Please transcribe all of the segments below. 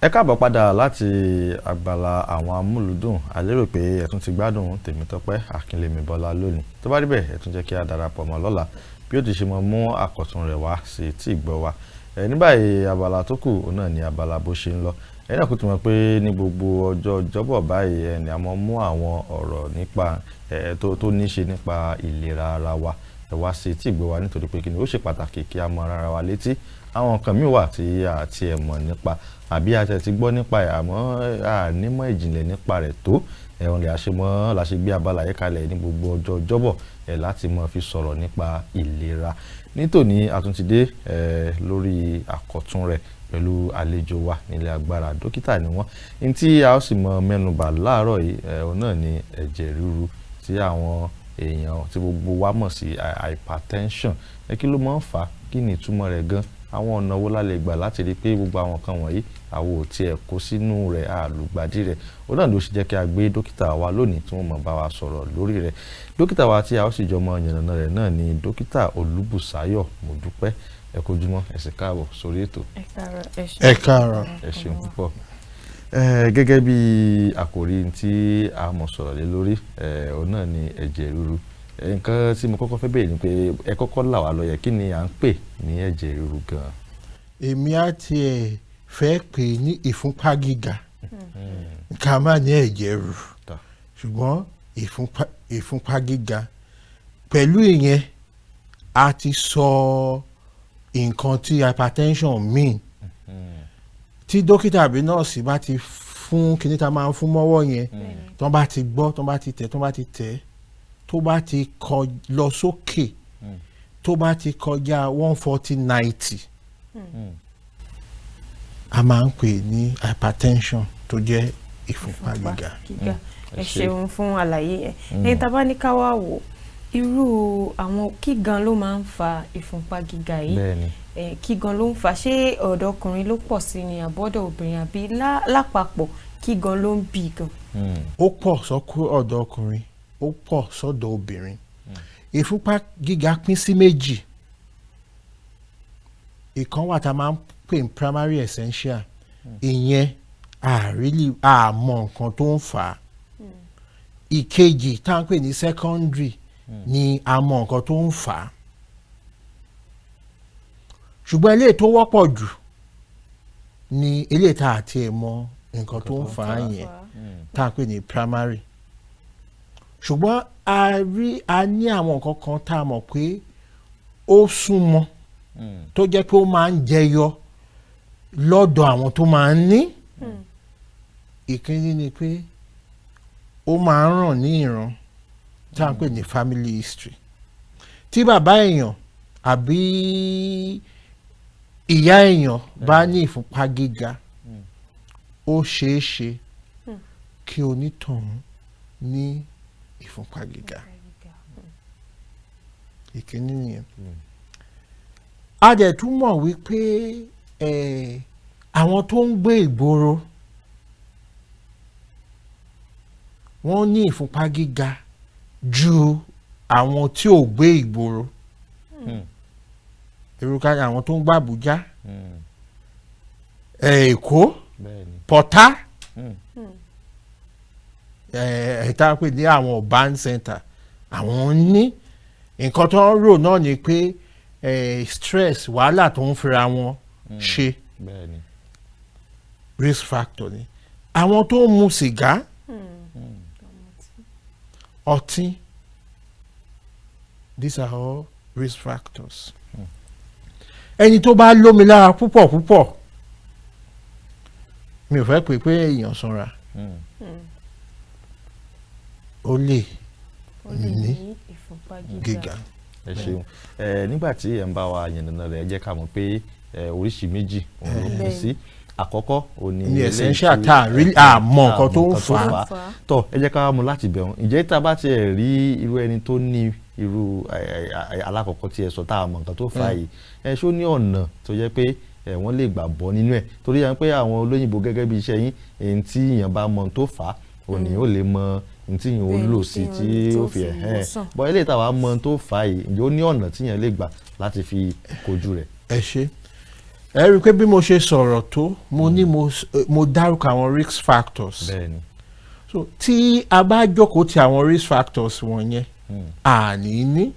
Ẹ káàbọ̀ padà láti abala àwọn amúlùdùn. A lérò pé ẹ tún ti gbádùn Tèmítọ́pẹ́ Akínlémibọ́lá lónìí. Tó bá rí bẹ́ẹ̀, ẹ tún jẹ́ kí a darapọ̀ mọ́ lọ́la bí ó ti ṣe mọ mú àkọ̀tun rẹ̀ wá sí tí ìgbọ́ wa. Ẹ ní báyìí, abala tó kù, òun náà ni abala bó ṣe ń lọ. Ẹ̀yin náà kò tún mọ̀ pé ní gbogbo ọjọ́ Ọjọ́bọ̀ báyìí, ẹni a máa mú àwọn ọ̀rọ̀ nípa ẹ tó ní ṣe nípa ìlera ara wa ẹ wá sí tí ìgbọ́ wa, nítorí pé kí ni, ó ṣe pàtàkì kí a mọ ara wa létí. Àwọn nǹkan míì wà tí a ti ẹ̀ mọ̀ nípa àbí a ti gbọ́ nípa ẹ̀, àmọ́ a nímọ̀ ìjìnlẹ̀ nípa rẹ̀ tó ẹ̀hún lè àṣemọ́ la ṣe gbé abala yìí kalẹ̀ ní gbogbo ọjọ́ Ọjọ́bọ̀ ẹ̀ láti mọ̀ fi sọ̀rọ̀ nípa ìlera. Nítòní, a tún ti dé ẹ̀ lórí àkọ́tún rẹ̀ pẹ̀lú àlejò wa nílé agbára. Dókítà ni wọ́n. Ní tí a ó sì mọ mẹ́nubà láàárọ̀ yìí ẹ̀, òun náà ni ẹ̀jẹ̀ ríru tí àwọn èèyàn tí gbogbo wa mọ̀ sí hypertension. Ẹ kí ló máa ń fà á? Kí ni ìtumọ̀ rẹ̀ gan? Àwọn ọ̀nà wo la lè gbà láti rí i pé gbogbo àwọn kan wọ̀nyí àwọn ò tiẹ̀ kó sínú rẹ̀, àlùgbàdì rẹ̀? Òun náà ló ṣe jẹ́ kí a gbé dókítà wa lónìí tí wọ́n mọ̀ bá wa sọ̀rọ̀ lórí rẹ̀. Dókítà wa tí a ó sì jọ mọ yànnàná rẹ̀ náà ni Dókítà Olúbùsáyọ̀ Mọ́dúpẹ́. Ẹ kojúmọ́, ẹ sì káàbọ̀ sórí ètò. Ẹ káàárọ̀, ẹ ṣeun. Ẹ káàárọ̀. Ẹ ṣeun púpọ̀. Gẹ́gẹ́ bí àkòrí tí a mọ̀ sọ̀rọ̀ lé lórí, òun náà ni ẹ̀jẹ̀ ríru. Nǹkan tí mo kọ́kọ́ fẹ́ béèrè ni pé ẹ kọ́kọ́ là wá lóye, kí ni à ń pè ní ẹ̀jẹ̀ ríru gan-an? Èmi á tiẹ̀ fẹ́ pè ní ìfúnpá gíga, ká má ní ẹ̀jẹ̀ rú. Ṣùgbọ́n ìfúnpá gíga, pẹ̀lú ìyẹn a ti sọ nǹkan tí hypertension mean. Tí dókítà àbí nọ́ọ̀sì bá ti fún kíní tá a máa ń fún mọ́wọ́ yẹn, tó bá ti gbọ́, tó bá ti tẹ̀, tó bá ti tẹ̀, tó bá ti kọ lọ sókè, tó bá ti kọjá 140/90, a máa ń pè ní hypertension, tó jẹ́ ìfúnpá gíga. Gíga. Ẹ Ẹ ṣé. ṣeun fún àlàyé yẹn. Ẹni tá a bá ní ká wá wò, irú àwọn kí gan ló máa ń fa ìfúnpá gíga yìí? Kí gan ló ń fa? Ṣé ọ̀dọ̀ ọkùnrin ló pọ̀ sí ni, àbọ́dọ̀ obìnrin, àbí lápapọ̀, kí gan ló ń bí gan? Ó pọ̀ sọ́kú ọ̀dọ̀ ọkùnrin, ó pọ̀ sọ́dọ̀ obìnrin. Ìfúnpá gíga pín sí méjì. Ìkan wà tá a máa ń pè ní primary essential. Ìyẹn àrílì àmọ́ nǹkan tó ń fà á. Ìkejì tá a ń pè ní secondary ni a mọ nǹkan tó ń fà á, ṣùgbọ́n eléyìí tó wọ́pọ̀ jù ni eléyìí tá a tiẹ̀ mọ nǹkan tó ń fà á yẹn, tá a pè ní primary. Ṣùgbọ́n a rí a ní àwọn nǹkan kan tá a mọ̀ pé ó súnmọ́, tó jẹ́ pé ó máa ń jẹyọ lọ́dọ̀ àwọn tó máa ń ní. Ìkíní ni pé ó máa ń ràn ní ìran, tá a ń pè ní family history. Tí bàbá èèyàn àbí ìyá èèyàn bá ní ìfúnpá gíga, ó ṣeé ṣe kí onítọ̀hún ní ìfúnpá gíga. Ìkíní nìyẹn. A dẹ̀ tún mọ̀ wípé àwọn tó ń gbé ìgboro, wọ́n ní ìfúnpá gíga ju àwọn tí ò gbé ìgboro. Irú ká àwọn tó ń gbé Àbújá, Èkó, Pọ̀tá, tá a pè ní àwọn urban center, àwọn ní nǹkan tó ń rò náà ni pé stress, wàhálà tó ń fira wọn ṣe, risk factor ni. Àwọn tó ń mu sìgá, ọtí, these are all risk factors. Ẹni tó bá lómi lára púpọ̀ púpọ̀, mi ò fẹ́ pè pé èèyàn sanra, ó lè Ó lè ní ní ìfúnpá gíga. Gíga. Ẹ ṣeun. Ẹ nígbà tí ẹ ń bá wa yànnàná rẹ̀, ẹ jẹ́ ká mọ̀ pé oríṣi méjì òun ló pín sí. Àkọ́kọ́ òun ni ní eléyìí essential tí tá a rí àmọ́ nǹkan tó ń fà á. Fà á. Tọ́ ẹ jẹ́ ká mú láti bẹ̀rù. Ǹjẹ́ tá a bá tiẹ̀ rí irú ẹni tó ní irú alákọ̀ọ́kọ́ tí ẹ sọ, tá a mọ̀ nǹkan tó fà á yìí, ẹ ṣó ní ọ̀nà tó jẹ́ pé wọ́n lè gbà bọ́ nínú ẹ̀? Torí yẹn pé àwọn olóyìnbó, gẹ́gẹ́ bí iṣẹ́ yín, èyí tí èèyàn bá mọ ohun tó fà á, òní ó lè mọ ohun tí èèyàn ó lò sí téèyàn tí tó ó fi fi ẹ̀hẹ́n wòsàn. Bọ́ eléyìí táwa mọ ohun tó fà á yìí, ǹjẹ́ ó ní ọ̀nà tí èèyàn lè gbà láti fi kojú rẹ̀? Ẹ ṣe. Ẹ rí i pé bí mo ṣe sọ̀rọ̀ tó, mo ní mo dárúkọ àwọn risk factors. So tí a bá jókòó ti àwọn risk factors wọ̀nyẹn, àní ní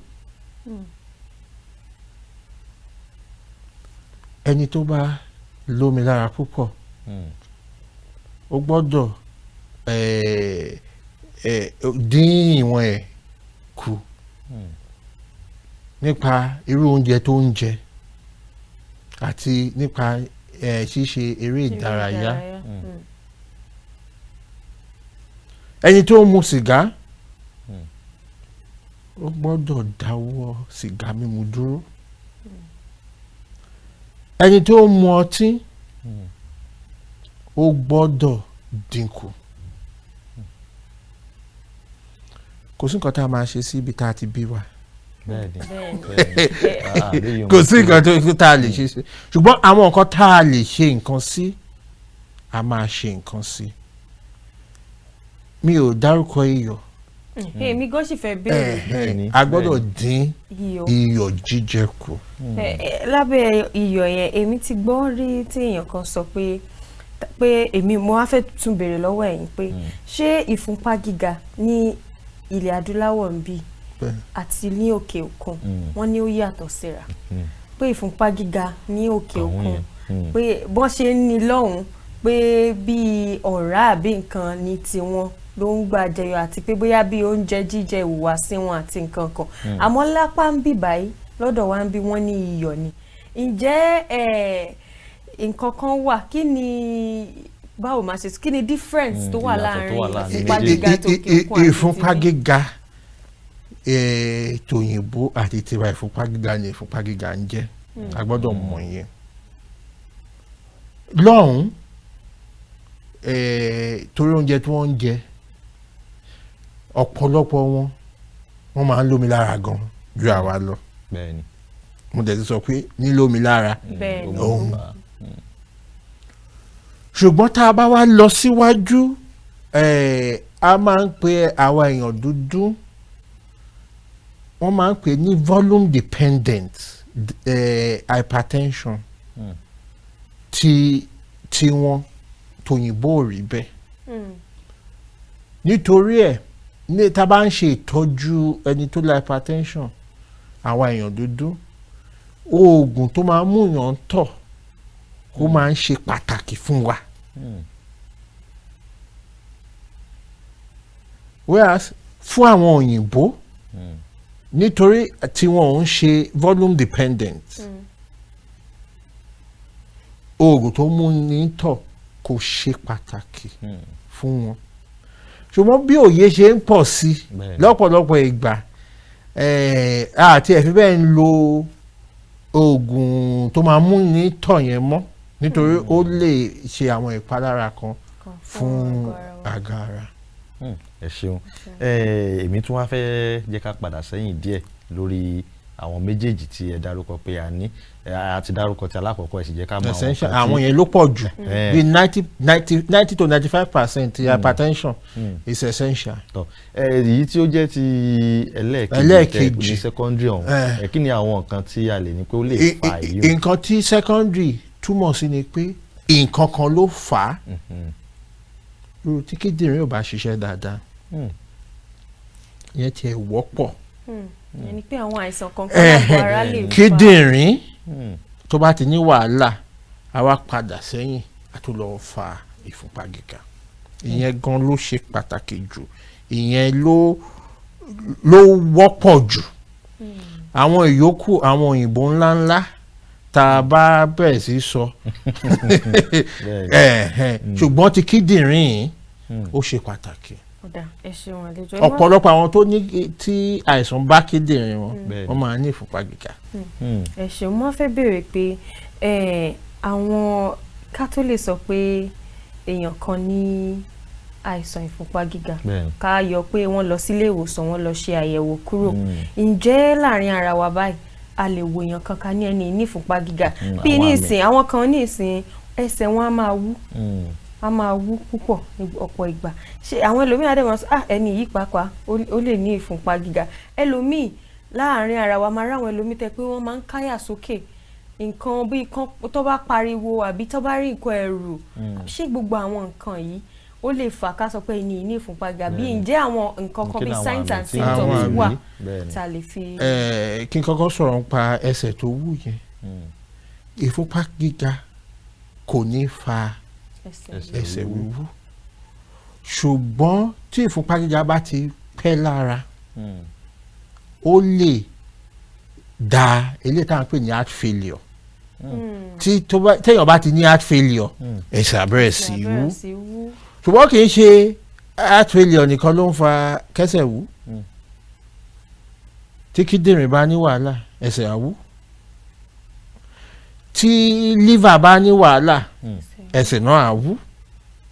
ẹni tó bá lómi lára púpọ̀, ó gbọ́dọ̀ dín ìwọ̀n ẹ̀ kù nípa irú oúnjẹ tó ń jẹ àti nípa ṣíṣe eré ìdárayá. Ẹni tó ń mu sìgá, ó gbọ́dọ̀ dáwọ́ sìgá mímu dúró. Ẹni tó ń mu ọtí, ó gbọ́dọ̀ dínkù. Kò sí nǹkan tá a máa ṣe sí ibi tá a ti bí wa. Bẹ́ẹ̀ni. Kò sí nǹkan tó tá a lè ṣe sí, ṣùgbọ́n àwọn nǹkan tá a lè ṣe nǹkan sí, a máa ṣe nǹkan sí. Mi ò dárúkọ iyọ̀. Èmi gan sì fẹ́ béèrè. A gbọ́dọ̀ dín iyọ̀ iyọ̀ jíjẹ kù. Lábẹ́ iyọ̀ yẹn, èmi ti gbọ́ rí tí èèyàn kan sọ pé èmi mo wá fẹ́ tún béèrè lọ́wọ́ ẹ̀yin pé ṣé ìfúnpá gíga ní ilẹ̀ adúláwọ̀ ń bí àti ní òkè òkun, wọ́n ní ó yàtọ̀ síra, pé ìfúnpá gíga ní òkè Ọ̀hún òkun yẹn. Pé bọ́n ṣe ń ní lọ́hùn, pé bíi ọ̀rá àbí nǹkan ní tiwọn ló ń gbà jẹyọ, àti pé bóyá bí oúnjẹ jíjẹ, ìhùwàsí wọn àti nǹkan kan. Àmọ́ lápá ń bì báyìí lọ́dọ̀ wa ń bí, wọ́n ní iyọ̀ ni. Ǹjẹ́ nǹkan kan wà, kí ni, báwo máa ṣe, kí ni difference tó wà Ìyàtọ̀ tó wà láàrin láàrin ìfúnpá méjèèjì. gíga tó òkè òkun àti Ìfúnpá tibí? gíga tòyìnbó àti tiwa, ìfúnpá gíga ni ìfúnpá gíga ń jẹ́. A gbọ́dọ̀ mọ̀ yẹn. Lọ́hùn-ún, torí oúnjẹ tí wọ́n ń jẹ, ọ̀pọ̀lọpọ̀ wọn, wọ́n máa ń lómi lára gan ju àwa lọ. Mo dẹ̀ ti sọ pé nílómi lára Bẹ́ẹ̀ni. òun. Ṣùgbọ́n tá a bá wá lọ síwájú, a máa ń pe àwa èèyàn dúdú, wọ́n máa ń pè ní volume dependent hypertension. Tí tí wọ́n tòyìnbó ò rí bẹ́ẹ̀. Nítorí ẹ̀ ní tá a bá ń ṣe ìtọ́jú ẹni tó ní hypertension, àwa èèyàn dúdú, oògùn tó máa ń mú yàn tọ̀, ó máa ń ṣe pàtàkì fún wa. Whereas fún àwọn òyìnbó, nítorí tí wọn ò ń ṣe volume dependent, oògùn tó mú ní tọ̀ kò ṣe pàtàkì fún wọn. Ṣùgbọ́n bí òye ṣe ń pọ̀ sí lọ́pọ̀lọpọ̀ ìgbà, àti ẹ̀ fi bẹ́ẹ̀ ń lo oògùn tó máa mú ní tọ̀ yẹn mọ́, nítorí ó lè ṣe àwọn ìpalára kan Kan fún àgọ́ ara wa. àgọ́ ara. Ẹ ṣeun. Èmi tún wá fẹ́ jẹ́ ká padà sẹ́yìn díẹ̀ lórí àwọn méjèèjì tí ẹ dárúkọ pé a ní. A ti dárúkọ tí alákọ̀ọ́kọ́, ẹ sì jẹ́ ká mọ àwọn Essential nǹkan tí àwọn yẹn ló pọ̀ jù, bí 90 to 95% hypertension is essential. Tọ́ èyí tí ó jẹ́ ti ẹlẹ́ẹ̀kejì Ẹlẹ́ẹ̀kejì. tẹ́ ní secondary ọ̀hún, kí ni àwọn nǹkan tí a lè ní pé ó lè fa èyí o? Nǹkan tí secondary túmọ̀ sí ni pé nǹkan kan ló fà á. Irú tí kíndìnrín ò bá ṣiṣẹ́ dáadáa, ìyẹn tiẹ̀ wọ́pọ̀. Ìyẹn ni pé àwọn àìsàn kan kan lágbo ara lè fa. Kíndìnrín tó bá ti ní wàhálà, a wá padà sẹ́yìn, a tún lọ fa ìfúnpá gíga. Ìyẹn gan ló ṣe pàtàkì jù, ìyẹn ló wọ́pọ̀ jù. Àwọn ìyókù, àwọn òyìnbó ńláńlá tá a bá bẹ̀rẹ̀ sí sọ, ṣùgbọ́n ti kíndìnrín yìí, ó ṣe pàtàkì. Ó dáa, ẹ ṣeun àlejò. Ẹ má- Ọ̀pọ̀lọpọ̀ àwọn tó ní tí àìsàn bá kíndìnrín wọn, wọ́n máa ní ìfúnpá gíga. Ẹ ṣeun. Mo fẹ́ béèrè pé àwọn ká tó lè sọ pé èèyàn kan ní àìsàn ìfúnpá gíga, ká yọ pé wọ́n lọ sílé ìwòsàn, wọ́n lọ ṣe àyẹ̀wò kúrò, ǹjẹ́ láàrin ara wa báyìí, a lè wo èèyàn kankan ní ẹni ní ìfúnpá gíga bí Àwọn ní àmì. ìsìn, àwọn kan ní ìsìn, ẹsẹ̀ wọn á máa wú, á máa wú púpọ̀ ní ọ̀pọ̀ ìgbà? Ṣé àwọn ẹlòmíì adé máa sọ, "Ah, ẹni yìí pàápàá ó lè ní ìfúnpá gíga"? Ẹlòmíì láàrin ara wa máa ráwọn ẹlòmíì tẹ pé wọ́n máa ń káyà sókè. Nǹkan bíi kan tó bá pariwo àbí tó bá rí nǹkan ẹ̀rù, ṣé gbogbo àwọn nǹkan yìí ó lè fà ká sọ pé ẹni yìí ní ìfúnpá gíga, bí ǹjẹ́ àwọn nǹkan kan Kí bíi ni àwọn signs àmì and tí symptoms àwọn wà àmì? tá a lè fi? Kí n kọ́kọ́ sọ̀rọ̀ nípa ẹsẹ̀ tó wú yẹn. Ìfúnpá gíga kò ní fa ẹsẹ̀. Ẹsẹ̀. Ẹsẹ̀ wíwú, ṣùgbọ́n tí ìfúnpá gíga bá ti pẹ́ lára, ó lè da eléyìí tá à ń pè ní heart failure. Tí tó bá téèyàn bá ti ní heart failure, ẹsẹ̀ á bẹ̀rẹ̀ sí í wú. Bẹ̀rẹ̀ sí wú. Ṣùgbọ́n kì í ṣe heart failure nìkan ló ń fa kẹ́sẹ̀ wú. Tí kíndìnrín bá ní wàhálà, ẹsẹ̀ á wú. Tí liver bá ní wàhálà, ẹsẹ̀ náà á wú.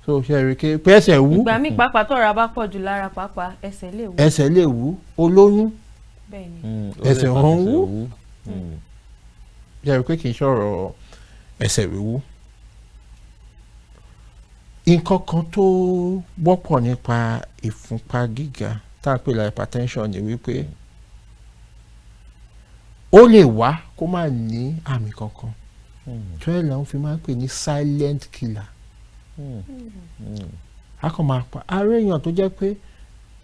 So ṣe rí i pé ẹsẹ̀ wú. Ìgbà míì pàápàá, tọ́ra bá pọ̀ jù lára pàápàá, ẹsẹ̀ lè wú. Ẹsẹ̀ lè wú. Olóyún, Bẹ́ẹ̀ ni. ẹsẹ̀ wọn wú. Ṣe rí i pé kì í ṣọ̀rọ̀ ẹsẹ̀ wíwú. Nǹkan kan tó wọ́pọ̀ nípa ìfúnpá gíga tá a pè ní hypertension ni wípé ó lè wá kó má ní àmì kankan, tó ẹ̀ làwọn fi máa ń pè ní silent killer. A kàn máa pa ara èèyàn, tó jẹ́ pé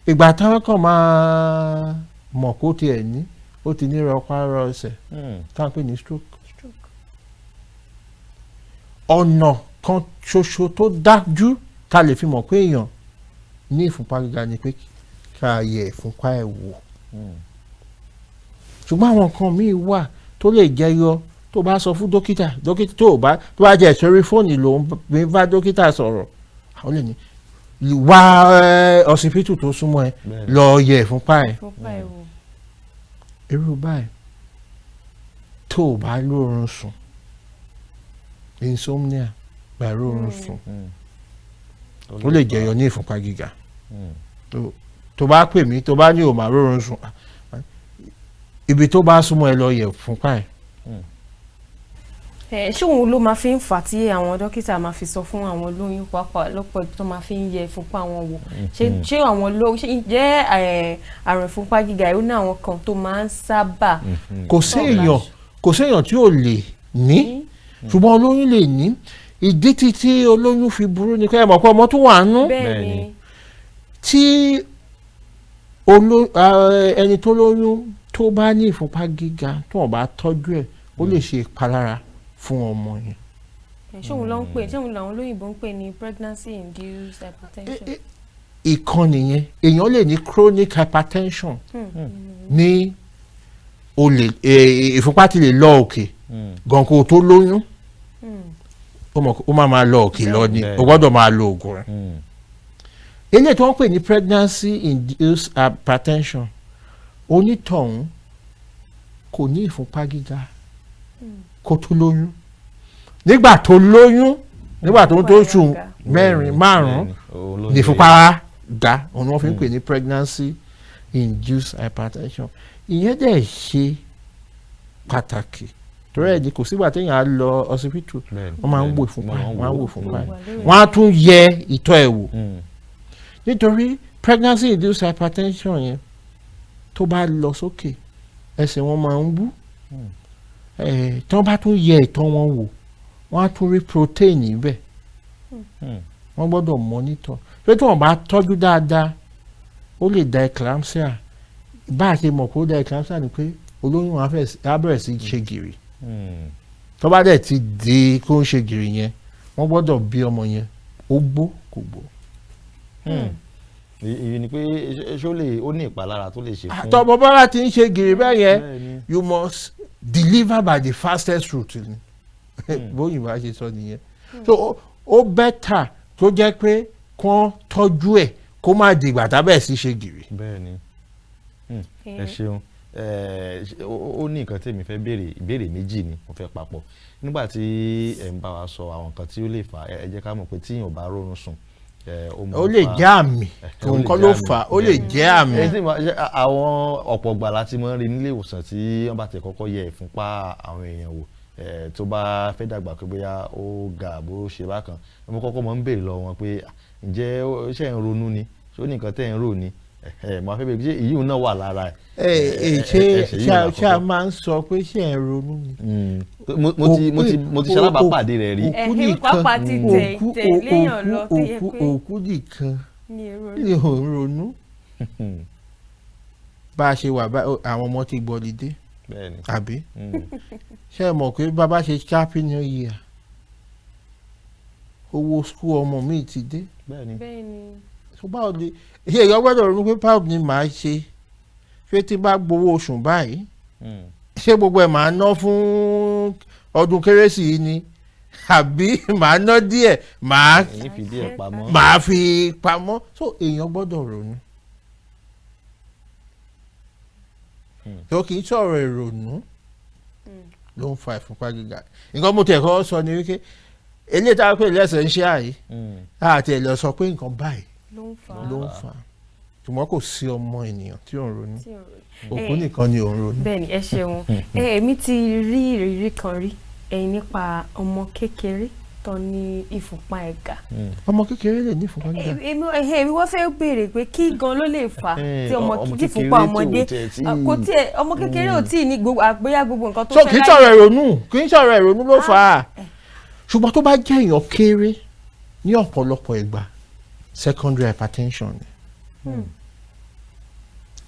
ìgbà táwọn kàn máa mọ̀ kó tiẹ̀ ní, ó ti ní rọpárọsẹ̀, tá a pè ní stroke. Stroke. Ọ̀nà kan ṣoṣo tó dájú tá a lè fi mọ̀ pé èèyàn ní ìfúnpá gíga ni pé ká yẹ ìfúnpá ẹ̀ wò. Ṣùgbọ́n àwọn nǹkan míì wà tó lè jẹyọ tó bá sọ fún dókítà. Dókítà tó bá jẹ́ sórí fóònù ló ń bá dókítà sọ̀rọ̀, àwọn lè ní wá ọsibítù tó súnmọ́ ẹ, lọ yẹ ìfúnpá ẹ. Ìfúnpá ẹ̀ wò. Irú báyìí, tó o bá lóorun sùn, insomnia, bá lóorun sùn, ó lè jẹyọ ní ìfúnpá gíga. Tó bá pè mí, tó bá ní o máa róorun sùn, ibi tó bá súnmọ́ ẹ, lọ yẹ ìfúnpá ẹ. Ẹ ṣé òun ló máa fi ń fà tí àwọn dókítà máa fi sọ fún àwọn olóyún pàápàá lọ́pọ̀ tó máa fi ń yẹ ìfúnpá wọn wò? Ṣé àwọn ló ṣé jẹ́ àrùn ìfúnpá gíga yìí, ó ní àwọn kan tó máa ń sábà Kò sí èèyàn, kò sí èèyàn tí ò lè ní, ṣùgbọ́n olóyún lè ní. Ìdí tí olóyún fi burú ni pé ẹ mọ̀ pé ọmọ tó wà nú. Bẹ́ẹ̀ ni. Tí ẹni tó lóyún tó bá ní ìfúnpá gíga, tó wọ́n bá tọ́jú ẹ̀, ó lè ṣe ìpalára fún ọmọ yẹn. Ṣé òun ló ń pè, ṣé òun làwọn olóyìnbó ń pè ní pregnancy induced hypertension? Ìkan nìyẹn. Èèyàn lè ní chronic hypertension ní o lè ìfúnpá ti lè lọ òkè gan kó o tó lóyún. Ó mọ̀ ó máa lọ òkè lọ ni, o gbọ́dọ̀ máa lo oògùn rẹ̀. Eléyìí tí wọ́n pè ní pregnancy induced hypertension, onítọ̀hún kò ní ìfúnpá gíga kó tó lóyún. Nígbà tó lóyún, nígbà tó ń tó oṣù 4, 5, ní ìfúnpá ga. Òun ni wọ́n fi ń pè ní pregnancy induced hypertension. Ìyẹn dẹ̀ ṣe pàtàkì, torí ẹ̀ ní kò sígbà téèyàn á lọ ọsibítù, wọ́n máa ń wo ìfúnpá, wọ́n á wo ìfúnpá ẹ̀, wọ́n á tún yẹ ìtọ̀ ẹ̀ wò, nítorí pregnancy induced hypertension yẹn, tó bá lọ sókè, ẹsẹ̀ wọn máa ń wú. Tí wọ́n bá tún yẹ ìtọ̀ wọn wò, wọ́n á tún rí protein níbẹ̀. Wọ́n gbọ́dọ̀ monitor pé tí wọ́n bá tọ́jú dáadáa, ó lè da eclampsia. Bá a ṣe mọ̀ pé ó da eclampsia ni pé olóyún á bẹ̀rẹ̀ sí í ṣe gìrì. Tó bá dẹ̀ ti di kó ń ṣe gìrì yẹn, wọ́n gbọ́dọ̀ bí ọmọ yẹn, ó gbó kò gbó. Èyí ni pé ṣé ó lè, ó ní ìpalára tó lè ṣe fún. Tọmọ bọ́lá ti ń ṣe gìrì bẹ́ẹ̀ yẹn, you must deliver by the fastest route ni bóyìnbó a ṣe sọ nìyẹn. So ó better tó jẹ́ pé kán tọ́jú ẹ̀ kó má dìgbà tábẹ̀ sí ṣe gìrì. Bẹ́ẹ̀ni, ẹ ṣeun. Ó ní nǹkan tí èmi fẹ́ béèrè. Ìbéèrè méjì ni mo fẹ́ papọ̀. Nígbà tí ẹ ń bá wa sọ àwọn nǹkan tí ó lè fà á, ẹ jẹ́ ká mọ̀ pé tí èèyàn ò bá rórun sùn, ó ó lè jẹ́ àmì, òun kọ́ ló fà á, ó lè jẹ́ àmì. Àwọn ọ̀pọ̀ ìgbà láti máa ń rí nílé ìwòsàn tí wọ́n bá ti kọ́kọ́ yẹ ìfúnpá àwọn èèyàn wò, tó bá fẹ́ dàgbà pé bóyá ó ga bó ṣe bákan, wọ́n kọ́kọ́ máa ń béèrè lọ́wọ́ wọn pé, "Ǹjẹ́ ṣé ẹ̀ ń ronú ni? Ṣé ó ní nǹkan tẹ́ ẹ̀ ń rò ni?" Mo fẹ́ bẹ̀rẹ̀, ṣé èyí náà wà lára ẹ̀? Ẹ ẹ, ṣé a máa ń sọ pé ṣé ẹ ronú ni? Mo ti ṣalábàápàdé rẹ̀ rí. Òkú nìkan, òkú nìkan ni ò ń ronú. Bá a ṣe wà, àwọn ọmọ ti gbọ́lidé, àbí ṣé ẹ mọ̀ pé bàbá ṣe happy new year, owó school ọmọ mi ti dé? So báwo ni ṣe èèyàn gbọ́dọ̀ ronú pé báwo ni màá ṣe ṣé tí bá gbowó oṣù báyìí, ṣé gbogbo ẹ̀ máa ná fún ọdún kérésì yìí ni, àbí màá ná díẹ̀, màá fi pamọ́? So èèyàn gbọ́dọ̀ ronú. Tó kì í sọ̀rọ̀ ìrònú ló ń fa ìfúnpá gíga. Nǹkan mo tẹ̀ kọ́ sọ ni wípé eléyìí tá a pè lẹ́sẹ̀ ń ṣe àyè àti ẹ̀ lọ sọ pé nǹkan báyìí ló ń fa, ṣùgbọ́n kò sí ọmọ ènìyàn tí ò ń ronú, òkú nìkan ni ò ń ronú. Bẹ́ẹ̀ni, ẹ ṣeun. Èmi ti rí ìrírí kan rí ẹ̀yin nípa ọmọ kékeré tó ní ìfúnpá ẹ̀gà. Ọmọ kékeré lè ní ìfúnpá gíga. Èmi wọ́n fẹ́ béèrè pé kí gan ló lè fà tí ọmọ ìfúnpá ọmọdé kò tiẹ̀, ọmọ kékeré ò tí ì ní gbogbo àgbéyà gbogbo nǹkan tó fẹ́ láyé. Kì í sọ̀rọ̀ ìrònú, kì í sọ̀rọ̀ ìrònú ló fà á, ṣùgbọ́n tó bá jẹ́ èèyàn kéré ní ọ̀pọ̀lọpọ̀ ìgbà, secondary hypertension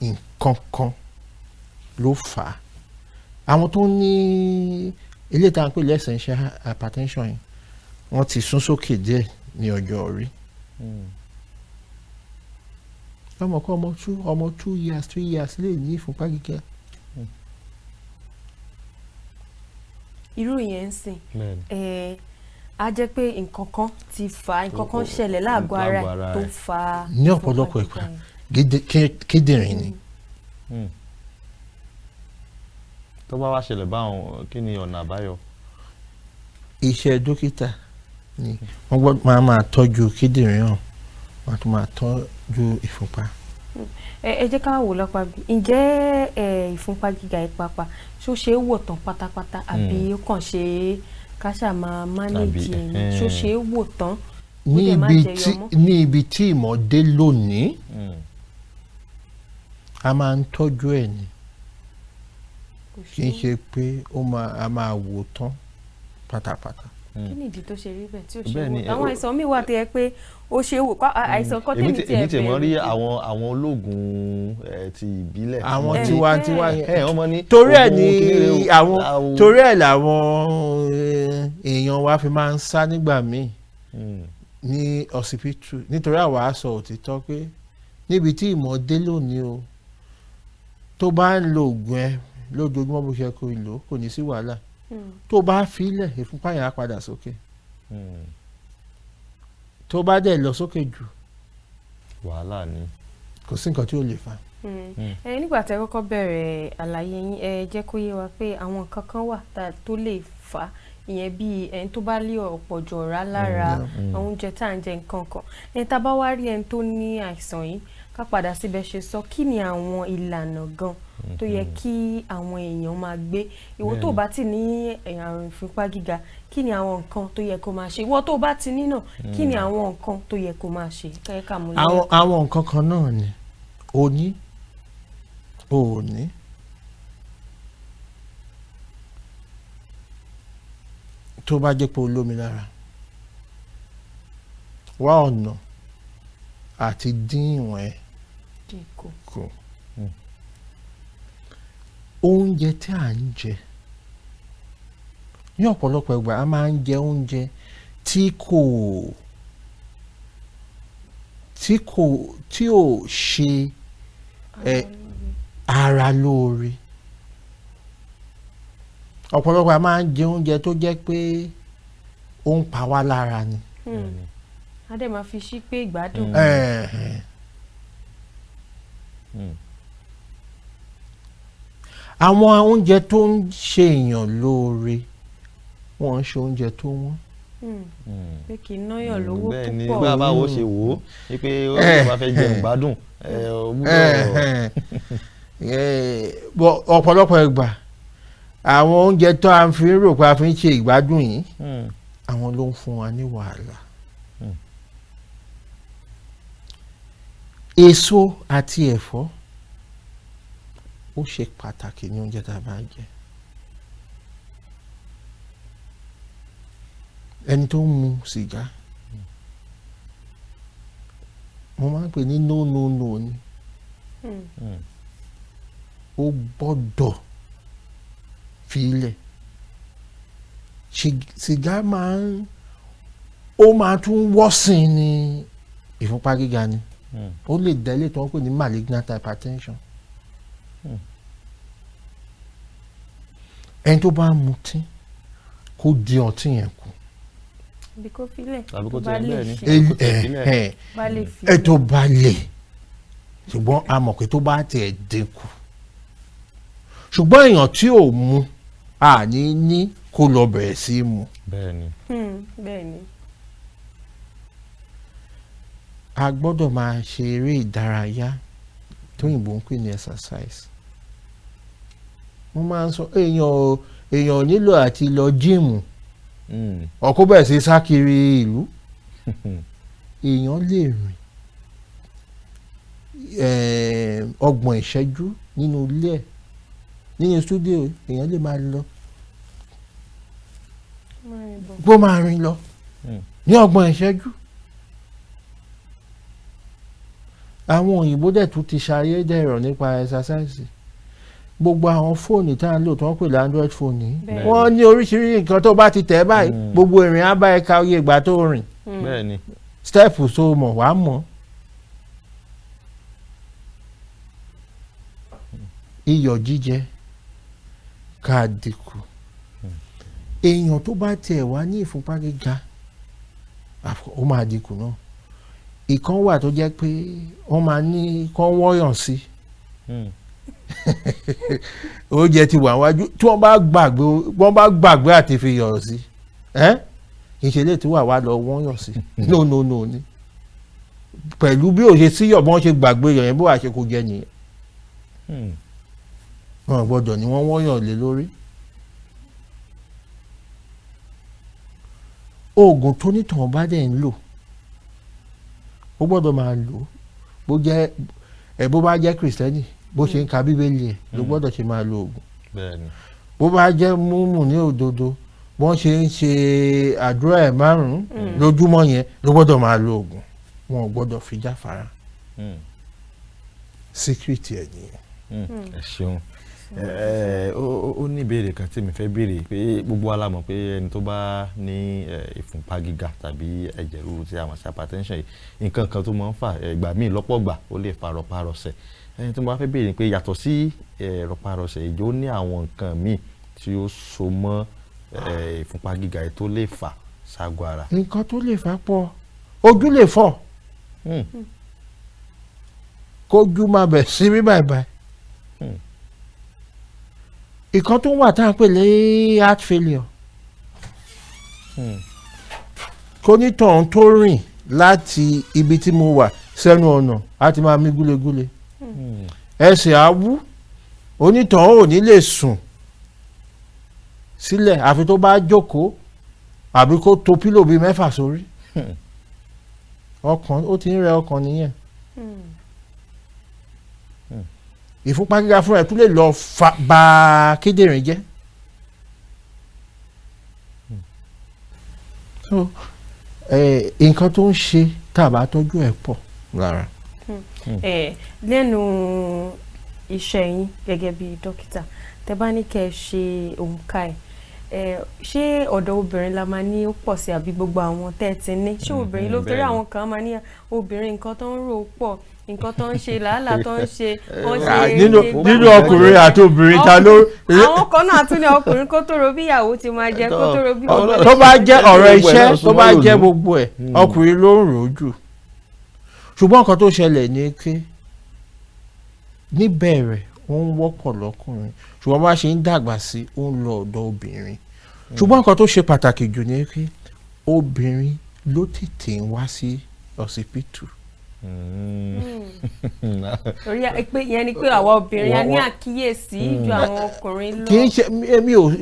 nǹkan kan ló fà á. Àwọn tó ní ilé tá à ń pè l'essential hypertension yìí, wọ́n ti sún sókè díẹ̀ ní ọjọ́ orí. Ọmọ kan, ọmọ 2 years, 3 years lè ní ìfúnpá gíga. Irú yẹn ń sìn á jẹ́ pé nǹkan kan ti fà á, nǹkan kan ṣẹlẹ̀ láàgọ́ ara tó fà á. Ní ọ̀pọ̀lọpọ̀ ìgbà kíndìnrín ni. Tó bá wá ṣẹlẹ̀ báwọn, kí ni ọ̀nà àbáyọ? Iṣẹ́ dókítà ni wọ́n gbọ́dọ̀ máa tọ́jú kíndìnrín hàn, wọ́n tún máa tọ́jú ìfúnpá. Ẹ jẹ́ ká wò lọ́pàá bí ǹjẹ́ ìfúnpá gíga ìpapà ṣó ṣe é wò tán pátápátá, àbí ó kàn ṣe é ká ṣáà máa mánéjì ẹ̀ ní, ṣó ṣe é wò tán? Ní ibi tí ìmọ̀ dé lónìí, a máa ń tọ́jú ẹ̀ ni, kì í ṣe pé a máa wò tán pátápátá. Kí ni ìdí tó ṣe rí bẹ́ẹ̀ tí ó ṣe wò? Àwọn àìsàn míì wà tó yẹ pé ó ṣe wò, àìsàn kan tèmi tiẹ̀ bẹ̀rù. Èmi tiẹ̀ mọ̀ rí àwọn ológun ti ìbílẹ̀. Àwọn tiwantiwa yẹn, torí ẹ̀ ní àwọn, torí ẹ̀ làwọn èèyàn wa fi máa ń sá nígbà míì ní ọsibítù, nítorí àwa sọ òtítọ́ pé níbi tí ìmọ̀ dé lónìí o, tó bá ń lo oògùn ẹ lójoojúmọ́ bó ṣe kó lò, kò ní sí wàhálà. Tó bá filẹ̀, ìfúnpá yẹn á padà sókè. Tó bá dẹ̀ lọ sókè jù, wàhálà ni, kò sí nǹkan tí ó lè fà. Nígbà tẹ́ kọ́kọ́ bẹ̀rẹ̀ àlàyé yín, ẹ jẹ́ kó yé wa pé àwọn nǹkan kan wà tó lè fà á, ìyẹn bíi ẹni tó bá lé ọ̀pọ̀jù ọ̀rá lára, àwọn oúnjẹ tá à ń jẹ, nǹkan kan. Ẹni tá a bá wá rí ẹni tó ní àìsàn yìí, ká padà síbẹ̀ ṣe sọ, kí ni àwọn ìlànà gan tó yẹ kí àwọn èèyàn máa gbé? Ìwọ tó bá ti ní àrùn ìfúnpá gíga, kí ni àwọn nǹkan tó yẹ kó máa ṣe? Ìwọ tó bá ti ní náà, kí ni àwọn nǹkan tó yẹ kó máa ṣe? Ká mú lẹ́yìn. Àwọn nǹkan kan náà ni o ní, o ò ní. Tó bá jẹ́ pé o lómi lára, wá ọ̀nà àti dín ìwọ̀n ẹ̀ kù. Oúnjẹ tí à ń jẹ ní ọ̀pọ̀lọpọ̀ ìgbà, a máa ń jẹ oúnjẹ tí ò ṣe ara lóore. Ọ̀pọ̀lọpọ̀ a máa ń jẹ oúnjẹ tó jẹ́ pé ó ń pa wá lára ni. A dẹ̀ máa fi sí pé ìgbádùn. Àwọn oúnjẹ tó ń ṣe èèyàn lóore, wọ́n ń ṣe oúnjẹ tó wọ́n. Pé kì í náyàn lówó púpọ̀. Bẹ́ẹ̀ ni, bá a bá wo ṣe wò ó wípé ó bá fẹ́ jẹun gbádùn. Ọ̀pọ̀lọpọ̀ ìgbà àwọn oúnjẹ tó a fi ń rò pé a fi ń ṣe ìgbádùn yìí, àwọn ló ń fún wa ní wàhálà. Èso àti ẹ̀fọ́, ó ṣe pàtàkì ní oúnjẹ tá a bá ń jẹ. Ẹni tó ń mu sìgá, mo máa ń pè ní no, no, no ni. Ó gbọ́dọ̀ fi ilẹ̀. Sìgá máa ń, ó máa tún worsen ní ìfúnpá gíga ni. Ó lè dẹ́lé tó ń pè ní malignant hypertension. Ẹni tó bá ń mutí, kó di ọtí yẹn kù. Àbí kó filẹ̀. Tàbí kó tó bá tiẹ̀ lè bẹ́ẹ̀ ni. ṣe. Kó tiẹ̀ filẹ̀. Bá lè Ẹ filẹ̀. tó bá lè, ṣùgbọ́n a mọ̀ pé tó bá tiẹ̀ dínkù. Ṣùgbọ́n èèyàn tí ò mu, a ní kó lọ bẹ̀rẹ̀ sí í mu. Bẹ́ẹ̀ni. Bẹ́ẹ̀ni. A gbọ́dọ̀ máa ṣe eré ìdárayá tóyìnbó ń pè ní exercise. Mo máa ń sọ, èèyàn nílò àti lọ gym ọkọ bẹ̀rẹ̀ sí sá kiri ìlú. Èèyàn lè rìn 30 ìṣẹ́jú nínú ilé ẹ̀, nínú studio, èèyàn lè máa lọ bó máa rìn lọ ní 30 ìṣẹ́jú. Àwọn òyìnbó dẹ̀ tún ti ṣayédẹ̀rọ̀ nípa exercise. Gbogbo àwọn fóònù tá à ń lò tó ń pè ní Android phone yìí, wọ́n ní oríṣiríṣi nǹkan tó bá ti tẹ̀ báyìí, gbogbo ìrìn á bá ẹ ka iye ìgbà tó rìn, step tó mọ̀ wá mọ̀. Iyọ̀ jíjẹ ká dínkù. Èèyàn tó bá tiẹ̀ wá ní ìfúnpá gíga, ó máa dínkù náà. Ìkan wà tó jẹ́ pé wọ́n máa ní kán wọ́yàn sí. Oúnjẹ ti wà wájú, tí wọ́n bá gbàgbé àti fi yọ̀ sí, kì í ṣe lè tí wà wá lọ wọ́yàn sí. No, no, no ni. Pẹ̀lú bí ó ṣe síyọ̀, bí wọ́n ṣe gbàgbé yọ̀ yẹn, bó wàá ṣe kó jẹ nìyẹn. Wọn gbọ́dọ̀ ní wọ́n wọ́yàn lé lórí. Oògùn tó nítàn bá dẹ̀ ń lò, ó gbọ́dọ̀ máa lò ó. Bó jẹ́ ẹ, bó bá jẹ́ Kìrìsìtẹ́nì, bó ṣe ń ka Bíbélì ẹ̀ ló gbọ́dọ̀ ṣe máa lo oògùn. Bó bá jẹ́ múmù ní òdodo, bọ́n ṣe ń ṣe àdúrà ẹ̀ márùn-ún lójúmọ́ yẹn ló gbọ́dọ̀ máa lo oògùn. Wọn ò gbọ́dọ̀ fi jáfara. Secret ẹ̀ nìyẹn. Ẹ ṣeun. Ó ní ìbéèrè kan tí mi fẹ́ béèrè, pé gbogbo wa la mọ̀ pé ẹni tó bá ní ìfúnpá gíga tàbí ẹ̀jẹ̀ ríru tí a mọ̀ sí hypertension yìí, nǹkan kan tó máa ń fà, ìgbà míì, lọ́pọ̀ gbà, ó lè fa rọpárọsẹ̀. Ẹni tí mo bá fẹ́ béèrè pé yàtọ̀ sí rọpárọsẹ̀, ìjọ ní àwọn nǹkan míì tí ó so mọ́ ìfúnpá gíga yìí tó lè fà ságọ́ ara? Nǹkan tó lè fà pọ̀. Ojú lè fọ́, kójú máa bẹ̀ sí rí báyìí. Ìkan tó wà tá à ń pè ní heart failure, kónítọ̀hún tó rìn láti ibi tí mo wà sẹ́nu ọ̀nà, á ti máa mí gúlegúle, ẹsẹ̀ á wú, onítọ̀hún ò ní lè sùn sílẹ̀ àfi tó bá jókòó àbí kó to pillow bíi 6 sórí. Ọkàn, ó ti ń rẹ ọkàn nìyẹn. Ìfúnpá gíga fúnra ẹ̀ tún lè lọ fa ba kíndìnrín jẹ́. So nǹkan tó ń ṣe tá a bá tọ́jú ẹ̀ pọ̀ lára. Lẹ́nu iṣẹ́ yín gẹ́gẹ́ bí dókítà, tẹ́ bá ní kẹ́ ẹ ṣe òǹkà ẹ̀, ṣé ọ̀dọ̀ obìnrin la máa ní ó pọ̀ sí, àbí gbogbo àwọn tẹ́ ẹ ti ní, ṣé obìnrin ló torí àwọn kan máa ní obìnrin, nǹkan tó ń rò pọ̀, nǹkan tó ń ṣe, làálàá tó ń ṣe, wọ́n ṣe Nínú ọkùnrin àti obìnrin, ta ló? Àwọn kan náà tún ní ọkùnrin, kó tó ro bí ìyàwó ti máa jẹ, kó tó ro bí gbogbo. Tó bá jẹ́ ọ̀rọ̀ iṣẹ́, tó bá jẹ́ gbogbo ẹ̀, ọkùnrin ló ń rò ó jù. Ṣùgbọ́n nǹkan tó ṣẹlẹ̀ ni pé níbẹ̀rẹ̀, ó ń wọ́pọ̀ lọ́kùnrin, ṣùgbọ́n bá ṣe ń dàgbà sí, ó ń lọ ọ̀dọ̀ obìnrin. Ṣùgbọ́n nǹkan tó ṣe pàtàkì jù ni pé obìnrin ló tètè ń wá sí ọsibítù. Torí pé ìyẹn ni pé àwa obìnrin a ní àkíyèsí ju àwọn ọkùnrin lọ. Kì í ṣe,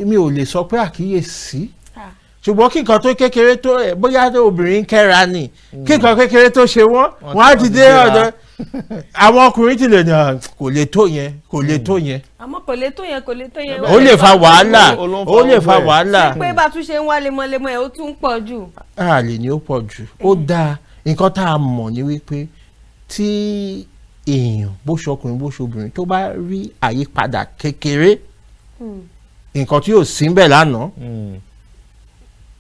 mi ò lè sọ pé àkíyèsí, ṣùgbọ́n kí nǹkan tó kékeré tó ẹ̀, bóyá obìnrin ń kẹ́ra ni, kí nǹkan kékeré tó ṣe wọ́n, wọ́n á ti dé ọ̀dọ̀. Àwọn ọkùnrin ti lè ní kò lè tó yẹn, kò lè tó yẹn. Àmọ́ kò lè tó yẹn, kò lè tó yẹn. Ó lè fa wàhálà, ó lè fa wàhálà. Ṣé pé bá tún ṣe ń wá lemọ́lemọ́ ẹ̀ ó tún pọ̀ jù. A lè ní ó pọ̀ jù. Ó dáa, nǹkan tá a mọ̀ ni wípé tí èèyàn, bó ṣe ọkùnrin bó ṣe obìnrin, tó bá rí àyípadà kékeré, nǹkan tí yóò sí ń bẹ̀ lánàá,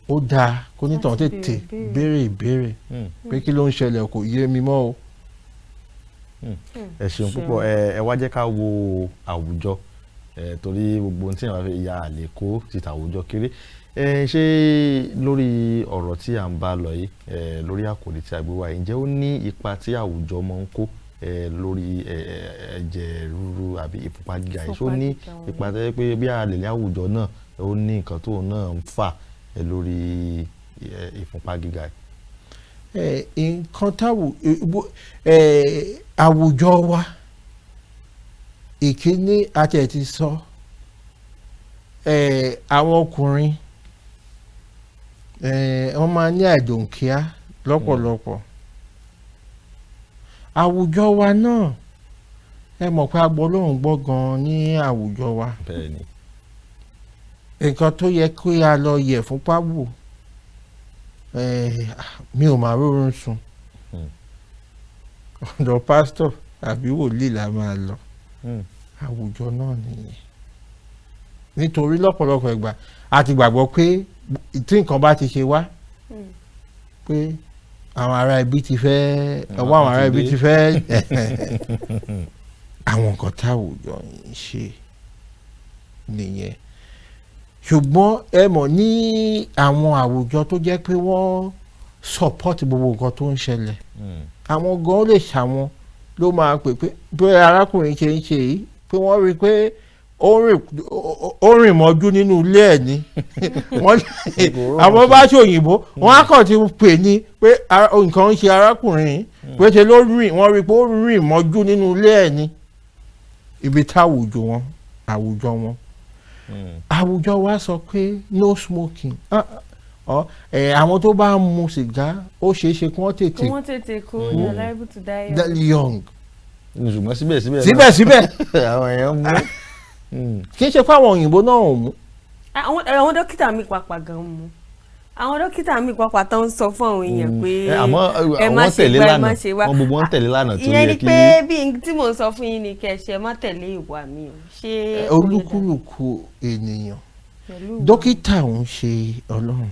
ó dáa kó nítàn tètè béèrè ìbéèrè pé kí ló ń ṣẹlẹ̀, kò yé mi mọ́ o. Ẹ ṣeun púpọ̀. Ẹ wá jẹ́ ká wo àwùjọ, torí gbogbo ohun tí àwọn afẹ́ ìyá àlè kó ti tàwùjọ kéré. Ṣé lórí ọ̀rọ̀ tí à ń bá lọ yìí, lórí àkòrí tí a gbé wá yìí, ǹjẹ́ ó ní ipa tí àwùjọ máa ń kó lórí ẹ̀jẹ̀ ríru àbí ìfúnpá gíga yìí? Ṣó ní ipa tó yẹ pé bí a lè ní àwùjọ náà ó ní nǹkan tó náà ń fà lórí ìfúnpá gíga yìí? Nǹkan táwù àwùjọ wa, ìkíní àti ẹ̀ ti sọ, àwọn ọkùnrin wọ́n máa ní àìdòǹkíá lọ́pọ̀lọpọ̀. Àwùjọ wa náà, ẹ mọ̀ pé agbọ́ lóhùn gbọ́ gan-an ní àwùjọ wa. Nǹkan tó yẹ kí a lọ yẹ̀ fúnpá wò, mi ò máa rórun sùn, ọ̀dọ̀ pásítọ̀ àbí wòlíì la máa lọ. Àwùjọ náà nìyẹn, nítorí lọ́pọ̀lọpọ̀ ìgbà a ti gbàgbọ́ pé tí nǹkan bá ti ṣe wá, pé àwọn ará ibi ti fẹ́ ọwọ́, àwọn ará ibi ti fẹ́ àwọn nǹkan táwùjọ ń ṣe nìyẹn. Ṣùgbọ́n ẹ mọ̀, ní àwọn àwùjọ tó jẹ́ pé wọ́n support gbogbo nǹkan tó ń ṣẹlẹ̀, àwọn gan lè ṣàwọn ló máa pè pé bí arákùnrin ṣe ń ṣe yìí, pé wọ́n rí i pé ó rìn mọ́jú nínú ilé ẹ̀ ní àwọn bá ṣe òyìnbó, wọ́n á kàn ti pè ní pé nǹkan ń ṣe arákùnrin, pé ṣe ló rìn, wọ́n rí i pé ó rìn mọ́jú nínú ilé ẹ̀ ní ibi táwùjọ wọn, àwùjọ wọn, àwùjọ wa sọ pé no smoking. Àwọn tó bá ń mu sìgá, ó ṣeé ṣe kí wọ́n tètè kí wọ́n tètè kú, they are liable to die young. Ṣùgbọ́n síbẹ̀síbẹ̀ síbẹ̀síbẹ̀ àwọn èèyàn mú. Kì í ṣe pé àwọn òyìnbó náà ò mú. Àwọn dókítà mi pàpà gan mú, àwọn dókítà mi pàpà tó ń sọ fún àwọn èèyàn pé ẹ má ṣe gbá, ẹ má ṣe wá, wọn gbogbo wọn tẹ̀lé lánàá tó yẹ kí. Ìyẹn ni pé bí tí mò ń sọ fún yín ni kẹ́ ẹ ṣe má tẹ̀lé ìwà mi o. Ṣé olúkúlùkù ènìyàn, dókítà ò ń ṣe Ọlọ́run,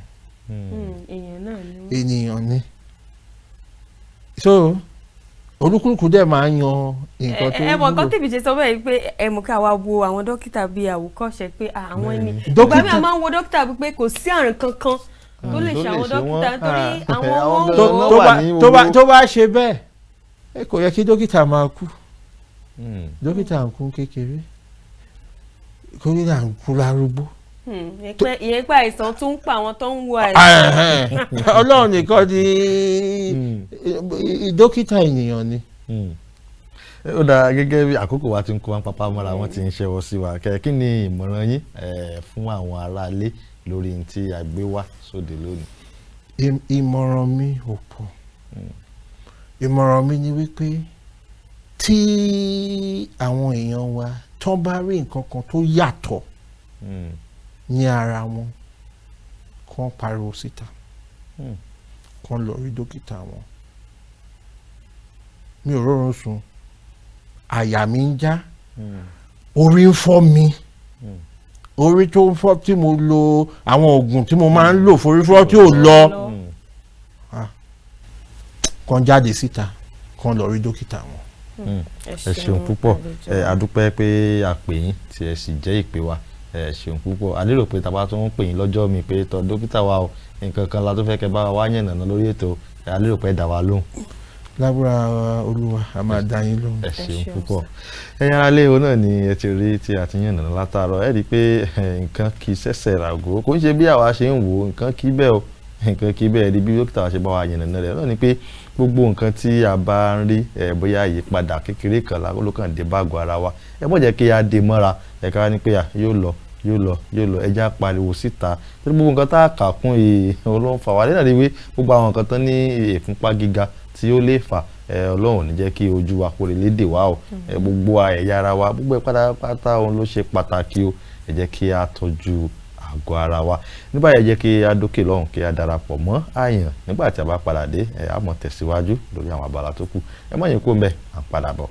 ènìyàn ni, so olúkúlùkù dẹ̀ máa ń yan nǹkan tó wúlò. Ẹ mọ̀ nǹkan tèmi ṣe sọ bẹ́ẹ̀ pé ẹ mọ̀ ká wá wo àwọn dókítà bíi àwòkọ́ṣe pé àwọn ni ìgbà mi a máa ń wo dókítà bíi pé kò sí àrùn kankan tó lè ṣe àwọn dókítà, nítorí àwọn wọn. Tó bá ṣe bẹ́ẹ̀, ẹ kò yẹ kí dókítà máa kú. Dókítà ń kú kékeré, kódà ń kú lárúgbó. Ìyẹn pé àìsàn tó ń pa àwọn tó ń wo àìsàn. Ọlọ́run nìkan ni dókítà, ènìyàn ni. Ó dáa, gẹ́gẹ́ bí àkókò wa ti ń kó wọn papá mọ́ra, wọn ti ń ṣẹ́wọ́ sí wa. Kí ni ìmọ̀ràn yín fún àwọn aráalé lórí ohun tí a gbé wá sóde lónìí? Ìmọ̀ràn mi ò pọ̀. Ìmọ̀ràn mi ni wípé tí àwọn èèyàn wa tó bá rí nǹkan kan tó yàtọ̀ ní ara wọn, kàn pariwo síta, kàn lọ rí dókítà wọn. Mi ò rọrùn sùn, àyà mi ń já, orí ń fọ́ mi, orí tó ń fọ́ tí mo lo àwọn oògùn tí mo máa ń lò forí fọ́ tí ò lọ, kàn jáde síta, kàn lọ rí dókítà wọn. Ẹ ṣeun púpọ̀. Ẹ adúpẹ́ pé a pè yín tí ẹ sì jẹ́ ìpè wa. Ẹ ṣeun púpọ̀. A lérò pé tá bá tún ń pè yín lọ́jọ́ mi pé tọ́ dókítà wa o, nǹkan kan la tó fẹ́ kẹ́ bá wa yànnàná lórí ètò, a lérò pé ẹ dá wa lóhùn. Lágbára Olúwa, a máa dá yín lóhùn. Ẹ ṣeun púpọ̀. Ẹ̀yin aráalé, o náà ni ẹ ti rí tí a ti yànnàná látàárọ̀. Ẹ rí i pé nǹkan kì í ṣẹ̀ṣẹ̀ ràgó, kò ń ṣe bí àwa ṣe ń wò ó, nǹkan kì í bẹ́ẹ̀ o, nǹkan kì í bẹ́ẹ̀ rí bí dókítà wa ṣe bá wa yànnàná rẹ̀ náà ni pé gbogbo nǹkan tí a bá ń rí, bóyá ìyípadà kékeré kan ló kàn dé bá àgọ́ ara wa, ẹ má jẹ́ kí a dé mọ́ra, ẹ ká ní pé yóò lọ yóò lọ yóò lọ, ẹ já pariwo síta, torí gbogbo nǹkan tá a kà kún yìí ló ń fà wá lẹ́nà rí wí. Gbogbo àwọn nǹkan tán ní ìfúnpá gíga tí ó lè fà Ọlọ́run ò ní jẹ́ kí ojú wa kórè lédè wa o. Gbogbo ẹ̀yà ara wa, gbogbo ẹ̀ pátápátá, òun ló ṣe pàtàkì o. Ẹ jẹ́ kí a tọ́jú àgọ́ ara wa. Ní báyìí, ẹ jẹ́ kí a dókè lọ́hùn, kí a darapọ̀ mọ́ àyàn. Nígbà tí a bá padà dé, ẹ á mọ̀ tẹ̀síwájú lórí àwọn abala tó kù. Ẹ má yín kó mbẹ́, à ń padà bọ̀.